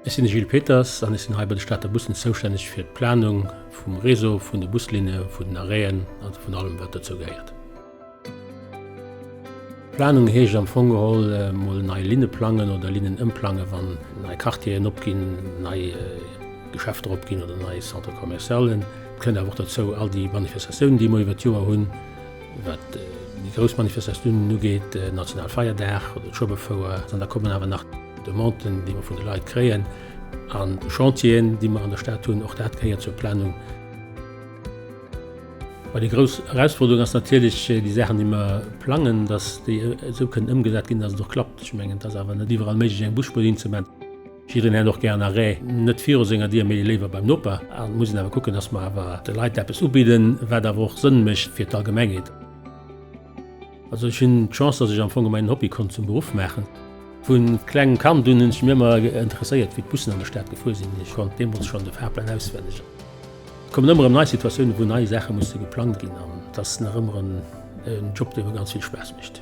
Ech sinn de Gilles Peters an ech sinn hei bei de Stater Bussen zoustänneg fir d'Planung vum Réseau vun de Buslinne, vun den Arrêten, also vun allem wat dozou gehéiert. Planung heescht am Fong geholl mol nei Linne plangen oder Linnen ëmplangen, wann nei Quartieren opginn, nei Geschäfter opginn oder nei Centre commercialen. Et kënnt awer och dozou all déi Manifestatiounen, déi mer iwwer d'Joer hunn. Wat déi grouss Manifestatiounen ugeet, Nationalfeierdag oder d'Schueberfouer, an da kommen awer nach Demanden, déi mer vun de Leit kréien, an Chantieren, déi mer an der Stad hunn, och dat gehéiert zur Planung. Mä déi grouss Erausforderung ass natierlech, déi Saachen, déi mer plangen, datt déi esou kënnen ëmgesat ginn, datt et och klappt. Ech mengen, et ass awer net iwwerall méiglech, eng Busspuer hinzemaachen. Jiddereen hätt och gär en Arrêt net viru senger Dier, mee léiwer beim Noper. An et muss een awer kucken, dass mer awer de Leit eppes ubidden, wat awer och Sënn mécht fir d'Allgemengheet. Also ech hunn d'Chance, dass ech am Fong mäin Hobby konnt zum Beruff maachen. Vu klengem Kand un hunn ech mir ëmmer interesséiert, wéi d'Bussen an der Stad gefuer sinn. Ech konnt deemools schonn de Fahrplan auswenneg. Et kommen ëmmer erëm nei Situatiounen, wou nei Saache musse geplangt ginn an et ass nach ëmmer en Job, dee mir ganz vill Spaass mécht.